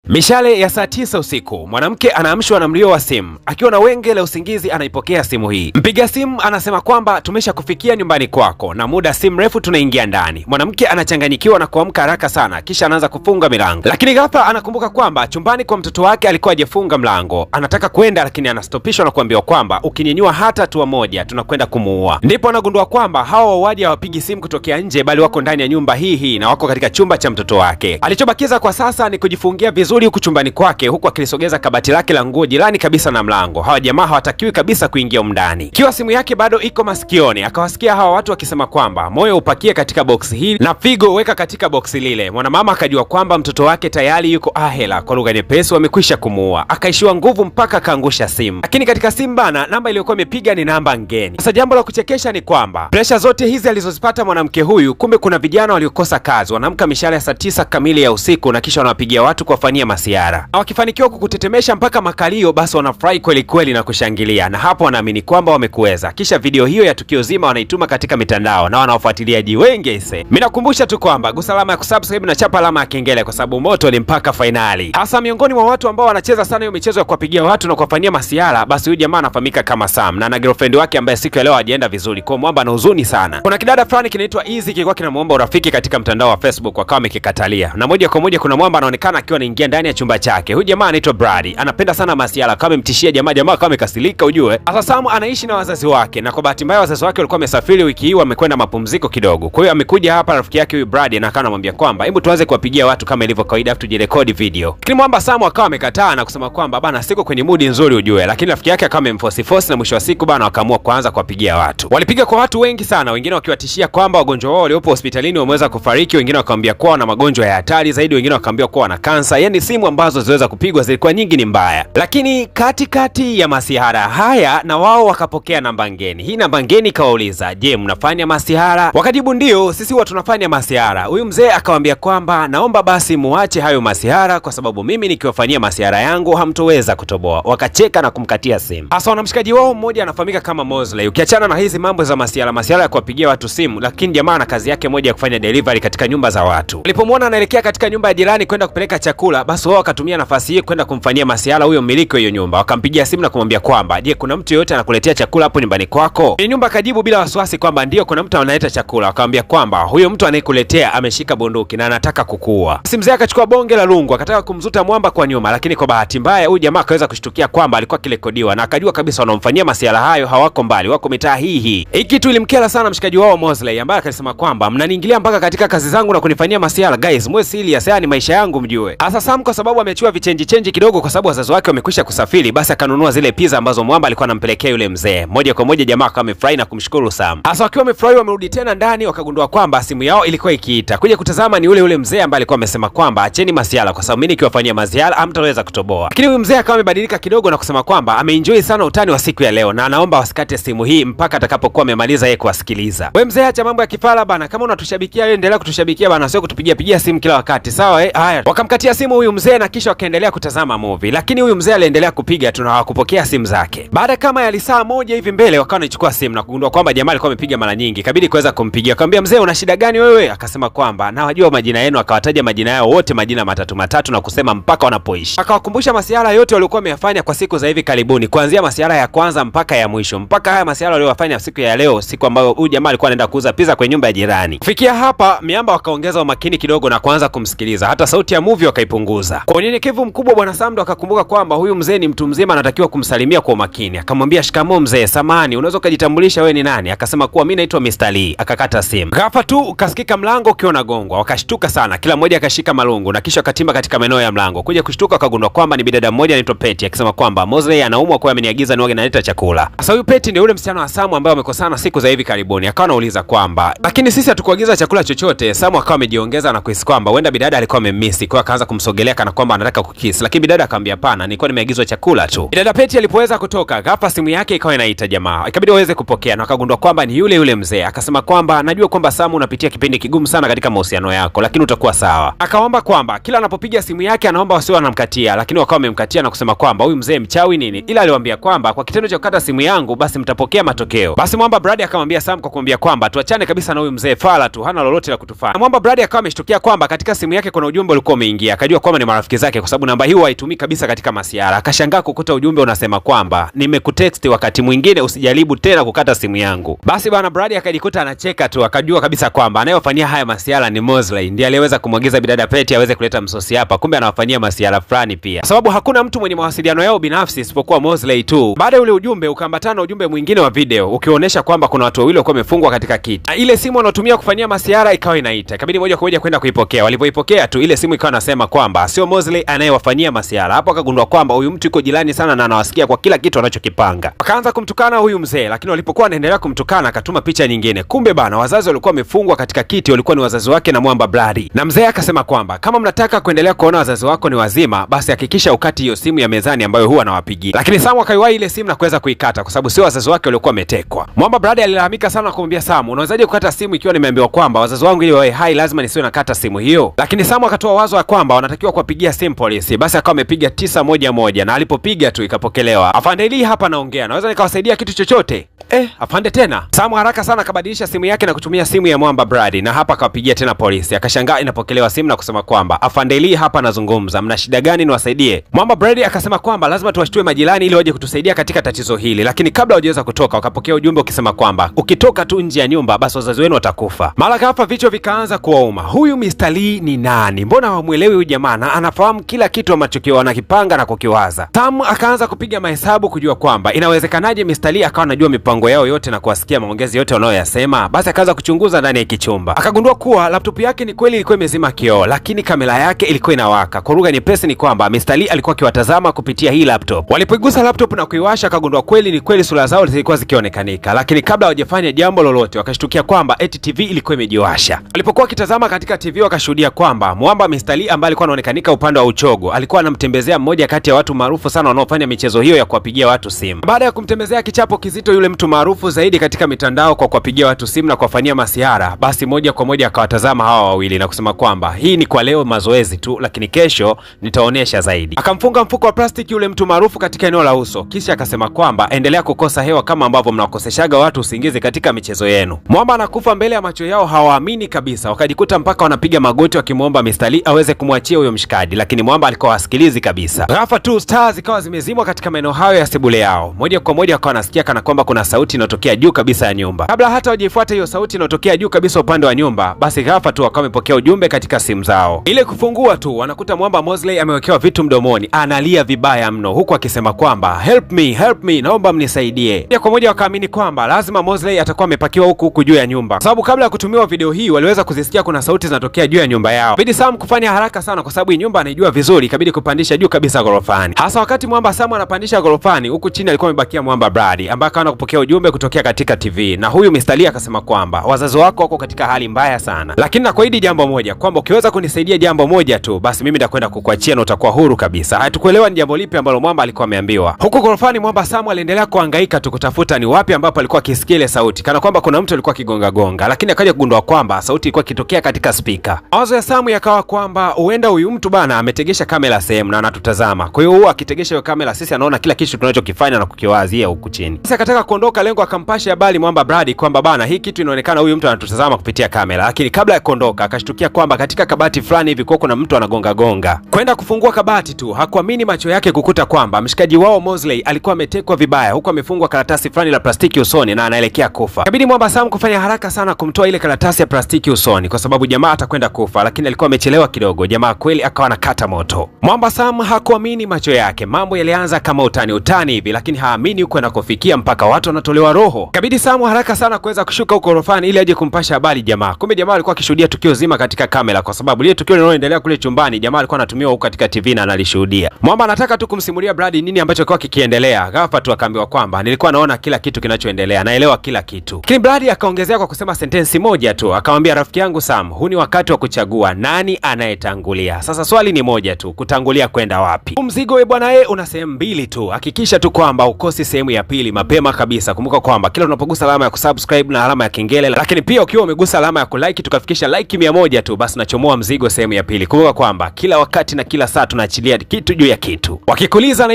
Mishale ya saa 9 usiku, mwanamke anaamshwa na mlio wa simu. Akiwa na wenge la usingizi, anaipokea simu hii. Mpiga simu anasema kwamba tumeshakufikia nyumbani kwako na muda si mrefu tunaingia ndani. Mwanamke anachanganyikiwa na kuamka haraka sana, kisha anaanza kufunga milango, lakini ghafla anakumbuka kwamba chumbani kwa mtoto wake alikuwa hajafunga mlango. Anataka kwenda, lakini anastopishwa na kuambiwa kwamba ukinyenyua hata hatua moja tunakwenda kumuua. Ndipo anagundua kwamba hawa wauaji hawapigi simu kutokea nje, bali wako ndani ya nyumba hii hii na wako katika chumba cha mtoto wake. Alichobakiza kwa sasa ni kujifungia vizuri huku chumbani kwake, huku akilisogeza kabati lake la nguo jirani kabisa na mlango. Hawa jamaa hawatakiwi kabisa kuingia humu ndani. Ikiwa simu yake bado iko masikioni, akawasikia hawa watu wakisema kwamba moyo upakie katika boksi hili na figo weka katika boksi lile. Mwanamama akajua kwamba mtoto wake tayari yuko ahela, kwa lugha nyepesi wamekwisha kumuua. Akaishiwa nguvu mpaka akaangusha simu, lakini katika simu bana, namba iliyokuwa imepiga ni namba ngeni. Sasa jambo la kuchekesha ni kwamba presha zote hizi alizozipata mwanamke huyu, kumbe kuna vijana waliokosa kazi wanaamka mishale ya saa 9 kamili ya usiku na kisha wanawapigia watu kuwafanyia masiara, na wakifanikiwa kukutetemesha mpaka makalio, basi wanafurahi kweli kweli na kushangilia, na hapo wanaamini kwamba wamekuweza. Kisha video hiyo ya tukio zima wanaituma katika mitandao na wana wafuatiliaji wengi ise. Mimi nakumbusha tu kwamba gusa alama ya kusubscribe na chapa alama ya kengele, kwa sababu moto ni mpaka fainali. Hasa miongoni mwa watu ambao wanacheza sana hiyo michezo ya kuwapigia watu na kuwafanyia masiara, basi huyu jamaa anafahamika kama Sam na ana girlfriend wake ambaye siku ya leo hajaenda vizuri, kwa mwamba ana huzuni sana. Kuna kidada fulani kinaitwa Easy kilikuwa kinamuomba urafiki katika mtandao wa Facebook, wakawa wamekikatalia, na moja kwa moja kuna mwamba anaonekana akiwa anaingia ndani ya chumba chake. Huyu jamaa anaitwa Brad, anapenda sana masiara, akawa amemtishia jamaa, jamaa akawa amekasirika ujue. Sasa Sam anaishi na wazazi wake, na kwa bahati mbaya wazazi wake walikuwa wamesafiri wiki hii, wamekwenda mapumziko kidogo. Kwa hiyo amekuja hapa rafiki yake huyu Brad na akawa anamwambia kwamba hebu tuanze kuwapigia watu kama ilivyo kawaida, afu tujirekodi video. Lakini mwamba Sam akawa amekataa na kusema kwamba bana, siko kwenye mudi nzuri ujue, lakini rafiki yake akawa amemforce force, na mwisho wa siku bana wakaamua kuanza kuwapigia watu. Walipiga kwa watu wengi sana, wengine wakiwatishia kwamba wagonjwa wao waliopo hospitalini wameweza kufariki, wengine wakamwambia kuwa wana magonjwa ya hatari zaidi, wengine wakaambia kuwa wana kansa. Yani simu ambazo ziliweza kupigwa zilikuwa nyingi, ni mbaya. Lakini katikati ya masihara haya, na wao wakapokea namba ngeni. Hii namba ngeni ikawauliza, je, mnafanya masihara? Wakajibu ndio, sisi huwa tunafanya masihara. Huyu mzee akawaambia kwamba naomba basi muache hayo masihara, kwa sababu mimi nikiwafanyia masihara yangu hamtoweza kutoboa. Wakacheka na kumkatia simu. Hasa wana mshikaji wao mmoja anafahamika kama Mosley. Ukiachana na hizi mambo za masiara masiara ya kuwapigia watu simu, lakini jamaa ana kazi yake moja ya kufanya delivery katika nyumba za watu. Alipomwona anaelekea katika nyumba ya jirani kwenda kupeleka chakula, basi wao wakatumia nafasi hii kwenda kumfanyia masiara huyo mmiliki wa hiyo nyumba. Wakampigia simu na kumwambia kwamba je, kuna mtu yeyote anakuletea chakula hapo nyumbani kwako? Mwenye nyumba akajibu bila wasiwasi kwamba ndio, kuna mtu analeta chakula. Wakamwambia kwamba huyo mtu anayekuletea ameshika bunduki na anataka kukuua. Basi mzee akachukua bonge la lungu akataka kumzuta mwamba kwa nyuma, lakini kwa bahati mbaya huyu jamaa akaweza kushtukia kwamba alikuwa akirekodiwa na akajua kabisa wanaomfanyia masiara hayo hawako mbali, wako mitaa hii hii. Hii kitu ilimkera sana mshikaji wao Mosley, ambaye akasema kwamba mnaniingilia mpaka katika kazi zangu na kunifanyia masiara. Guys, mwe serious, haya ni maisha yangu mjue. Hasa Sam kwa sababu ameachiwa vichenji chenji kidogo, kwa sababu wazazi wake wamekwisha kusafiri, basi akanunua zile pizza ambazo mwamba alikuwa anampelekea yule mzee. Moja kwa moja jamaa akawa amefurahi na kumshukuru Sam. Hasa wakiwa wamefurahi, wamerudi tena ndani, wakagundua kwamba simu yao ilikuwa ikiita. Kuja kutazama ni yule yule mzee ambaye alikuwa amesema kwamba acheni masiara, kwa sababu mimi nikiwafanyia masiara hamtaweza kutoboa. Lakini huyu mzee akawa amebadilika kidogo na kusema kwamba ameenjoy sana utani wa siku ya leo na anaomba wasikate simu hii mpaka atakapokuwa amemaliza yeye kuwasikiliza. We mzee, acha mambo ya kifala bana, kama unatushabikia wewe endelea kutushabikia bana, sio kutupigia pigia simu kila wakati, sawa eh? Haya, wakamkatia simu huyu mzee na kisha wakaendelea kutazama movie, lakini huyu mzee aliendelea kupiga tu na hawakupokea simu zake. Baada kama ya saa moja hivi mbele, wakawa wanaichukua simu na kugundua kwamba jamaa alikuwa amepiga mara nyingi, ikabidi kuweza kumpigia. Akamwambia mzee, una shida gani wewe? Akasema kwamba nawajua majina yenu, akawataja majina yao wote majina matatu matatu na kusema mpaka wanapoishi. Akawakumbusha masiara yote waliokuwa wameyafanya kwa siku za hivi karibuni, kuanzia masiara ya kwanza mpaka ya mwisho, mpaka haya masiara waliyofanya siku ya leo, siku ambayo huyu jamaa alikuwa anaenda kuuza pizza kwenye nyumba ya jirani. Kufikia hapa, miamba wakaongeza umakini kidogo na kuanza kumsikiliza, hata sauti ya movie wakaipunguza. Kwa unyenyekevu mkubwa, bwana Samdo akakumbuka kwamba huyu mzee ni mtu mzima, anatakiwa kumsalimia kwa umakini. Akamwambia, shikamoo mzee, samahani, unaweza ukajitambulisha wewe ni nani? Akasema kuwa mimi naitwa Mr. Lee. Akakata simu. Ghafla tu ukasikika mlango ukiwa unagongwa, wakashtuka sana, kila mmoja akashika malungu na kisha wakatimba katika maeneo ya mlango. Kuja kushtuka wakagundua kwamba ni bidada mmoja anaitwa Peti, akisema kwamba Mosley anaumwa, kwa ameniagiza niwage naleta chakula. Sasa huyu Peti ndio yule msichana wa Samu ambaye wamekosana siku za hivi karibuni. Akawa anauliza kwamba lakini sisi hatukuagiza chakula chochote. Samu akawa amejiongeza na kuhisi kwamba huenda bidada alikuwa amemisi, kwa akaanza kumsogelea kana kwamba anataka kukisi, lakini bidada akamwambia hapana, nilikuwa nimeagizwa chakula tu. Bidada Peti alipoweza kutoka, ghafla simu yake ikawa inaita jamaa, ikabidi waweze kupokea na akagundua kwamba ni yule yule mzee. Akasema kwamba najua kwamba Samu unapitia kipindi kigumu sana katika mahusiano yako, lakini utakuwa sawa. Akaomba kwamba kila anapopiga simu yake anaomba wasiwe wanamkatia, lakini wakawa wamemkatia na kusema kwamba huyu mzee mchawi nini, ila aliwaambia kwamba kwa kitendo cha kukata simu yangu basi mtapokea matokeo. Basi mwamba Brad akamwambia Sam kwa kumwambia kwamba tuachane kabisa na huyu mzee fala tu, hana lolote la kutufanya. Mwamba Brad akawa ameshtukia kwamba katika simu yake kuna ujumbe ulikuwa umeingia, akajua kwamba kama ni marafiki zake, kwa sababu namba hii haitumii kabisa katika masiara. Akashangaa kukuta ujumbe unasema kwamba nimekutext, wakati mwingine usijaribu tena kukata simu yangu. Basi bwana Brad akajikuta anacheka tu, akajua kabisa kwamba anayofanyia haya masiara ni Mosley, ndiye aliyeweza kumwagiza bidada Peti aweze kuleta msosi hapa, kumbe anawafanyia masiara fulani pia, kwa sababu hakuna mtu mwenye mawasiliano yao binafsi isipokuwa Mosley tu. Baada ya ule ujumbe ukaambatana na ujumbe mwingine wa video ukionyesha kwamba kuna watu wawili walikuwa wamefungwa katika kiti, na ile simu wanaotumia kufanyia masiara ikawa inaita, ikabidi moja kwa moja kwenda kuipokea. Walipoipokea tu ile simu ikawa nasema kwamba sio Mosley anayewafanyia masiara. Hapo akagundua kwamba huyu mtu yuko jirani sana na anawasikia kwa kila kitu anachokipanga. Wakaanza kumtukana huyu mzee, lakini walipokuwa wanaendelea kumtukana akatuma picha nyingine. Kumbe bana, wazazi walikuwa wamefungwa katika kiti, walikuwa ni wazazi wake na mwamba Brad. Na mzee akasema kwamba kama mnataka kuendelea kuona wazazi wako ni wazima, basi hakikisha ukati hiyo simu ya mezani ambayo huwa anawapigia. Lakini Samu akaiwahi ile simu na kuweza kuikata kwa sababu sio wazazi wake waliokuwa wametekwa. Mwamba Brad alilalamika sana kumwambia Samu, unawezaje kukata simu ikiwa nimeambiwa kwamba wazazi wangu ili wawe hai lazima nisiwe nakata simu hiyo? Lakini Samu akatoa wazo ya kwamba wanatakiwa kuwapigia simu polisi. Basi akawa amepiga 911 na alipopiga tu ikapokelewa. Afande Lee hapa naongea, naweza nikawasaidia kitu chochote? Afande tena. Samu haraka sana akabadilisha simu yake na kutumia simu ya Mwamba Brad, na hapa akawapigia tena polisi. Akashangaa inapokelewa simu na kusema kwamba Afande Lee hapa nazungumza, mna shida gani niwasaidie? Mwamba Brad akasema kwamba lazima tuwashtue majirani ili waje kutusaidia katika tatizo hili, lakini kabla hawajaweza kutoka wakapokea ujumbe ukisema kwamba ukitoka tu nje ya nyumba basi wazazi wenu watakufa. Mara ghafla vichwa vikaanza kuwauma. Huyu Mr. Lee ni nani? Mbona hawamuelewi huyu jamaa na anafahamu kila kitu ambacho wanakipanga na kukiwaza. Sam akaanza kupiga mahesabu kujua kwamba inawezekanaje Mr. Lee akawa anajua mipango yao yote na kuwasikia maongezi yote wanayoyasema. Basi akaanza kuchunguza ndani ya kichumba, akagundua kuwa laptop yake ni kweli ilikuwa imezima kioo, lakini kamera yake ilikuwa inawaka. Kwa lugha nyepesi ni kwamba Mr. Lee alikuwa akiwatazama kupitia hii laptop. Walipoigusa laptop na kuiwasha, akagundua kweli ni kweli sura zao zilikuwa zikionekanika, lakini kabla hawajafanya jambo lolote wakashtukia kwamba eti TV ilikuwa imejiwasha. Walipokuwa wakitazama katika TV wakashuhudia kwamba mwamba Mr. Lee ambaye alikuwa anaonekanika upande wa uchogo alikuwa anamtembezea mmoja kati ya watu maarufu sana wanaofanya michezo hiyo ya kuwapigia watu simu. Baada ya kumtembezea kichapo kizito yule mtu maarufu zaidi katika mitandao kwa kuwapigia watu simu na kuwafanyia masiara, basi moja kwa moja akawatazama hawa wawili na kusema kwamba hii ni kwa leo mazoezi tu, lakini kesho nitaonesha zaidi. Akamfunga mfuko wa plastiki yule mtu maarufu katika eneo la uso, kisha akasema kwamba endelea kukosa hewa kama ambavyo mnawakoseshaga watu usingizi katika michezo yenu. Mwamba anakufa mbele ya macho yao, hawaamini kabisa, wakajikuta mpaka wanapiga magoti wakimwomba Mr. Lee aweze kumwachia huyo mshikaji, lakini mwamba alikuwa hasikilizi kabisa. Ghafla tu stars zikawa zimezimwa katika maeneo hayo ya sebule yao. Moja kwa moja wakawa wanasikia kana kwamba kuna sauti inayotokea juu kabisa ya nyumba. Kabla hata hawajaifuata hiyo sauti inayotokea juu kabisa upande wa nyumba, basi ghafla tu wakawa wamepokea ujumbe katika simu zao. Ile kufungua tu wanakuta mwamba Mosley amewekewa vitu mdomoni, analia vibaya mno huku akisema kwamba help me, help me, naomba mnisaidie. Moja kwa moja wakaamini kwamba lazima Mosley atakuwa amepakiwa huku huku juu ya nyumba, sababu kabla ya kutumiwa video hii waliweza kuzisikia kuna sauti zinatokea juu ya nyumba yao. Bidi Sam kufanya haraka sana kwa sababu nyumba anaijua vizuri, ikabidi kupandisha juu kabisa gorofani. Hasa wakati mwamba Sam anapandisha gorofani, huku chini alikuwa amebakia mwamba Brad ambaye akaanza kupokea ujumbe kutokea katika TV, na huyu Mr. Lee akasema kwamba wazazi wako wako katika hali mbaya sana, lakini nakuahidi jambo moja kwamba ukiweza kunisaidia jambo moja tu, basi mimi nitakwenda kukuachia na utakuwa huru kabisa. Hatukuelewa ni jambo lipi ambalo mwamba alikuwa ameambiwa. Huku gorofani mwamba Sam aliendelea kuhangaika tu kutafuta ni wapi ambapo alikuwa akisikia ile sauti, kana kwamba kuna mtu alikuwa akigonga gonga, lakini akaja kugundua kwamba sauti ilikuwa ikitokea katika spika. Mawazo ya Sam yakawa kwamba huenda huyu mtu bana ametegesha kamera sehemu na anatutazama, kwa hiyo huwa akitegesha hiyo kamera sisi anaona kila kitu tunachokifanya na kukiwazia huku chini. Sasa akataka kuondoka, lengo akampasha habari mwamba Brad kwamba bana, hii kitu inaonekana huyu mtu anatutazama kupitia kamera. Lakini kabla ya kuondoka akashtukia kwamba katika kabati fulani hivi kuna mtu anagonga gonga. Kwenda kufungua kabati tu hakuamini macho yake kukuta kwamba mshikaji wao Mosley alikuwa ametekwa vibaya, huku amefungwa karatasi fulani la plastiki usoni na anaelekea kufa. Ikabidi mwamba Sam kufanya haraka sana kumtoa ile karatasi ya plastiki usoni kwa sababu jamaa atakwenda kufa, lakini alikuwa amechelewa kidogo. Jamaa kweli akawa anakata moto. Mwamba Sam hakuamini macho yake. Mambo yalianza kama utani utani hivi, lakini haamini huko anakofikia mpaka watu wanatolewa roho. Ikabidi Sam haraka sana kuweza kushuka huko orofani ili aje kumpasha habari jamaa. Kumbe jamaa alikuwa akishuhudia tukio zima katika kamera, kwa sababu lile tukio linaloendelea kule chumbani jamaa alikuwa anatumiwa huko katika TV na analishuhudia. Mwamba anataka tu kumsimulia Brad nini ambacho kilikuwa kikiendelea. Ghafla tu akaambiwa kwamba nilikuwa naona kila kitu kinachoendelea, naelewa kila kitu. Lakini Brad akaongezea kwa kusema sentensi moja tu, akamwambia rafiki yangu Sam, huu ni wakati wa kuchagua nani anayetangulia. Sasa swali ni moja tu, kutangulia kwenda wapi? Mzigo we bwana una sehemu mbili tu. Hakikisha tu kwamba ukosi sehemu ya pili mapema kabisa. Kumbuka kwamba kila unapogusa alama ya kusubscribe na alama ya kengele, lakini pia ukiwa umegusa alama ya kulike tukafikisha like 100 tu, basi nachomoa mzigo sehemu ya pili. Kumbuka kwamba kila wakati na kila saa tunaachilia kitu juu ya kitu. Wakikuliza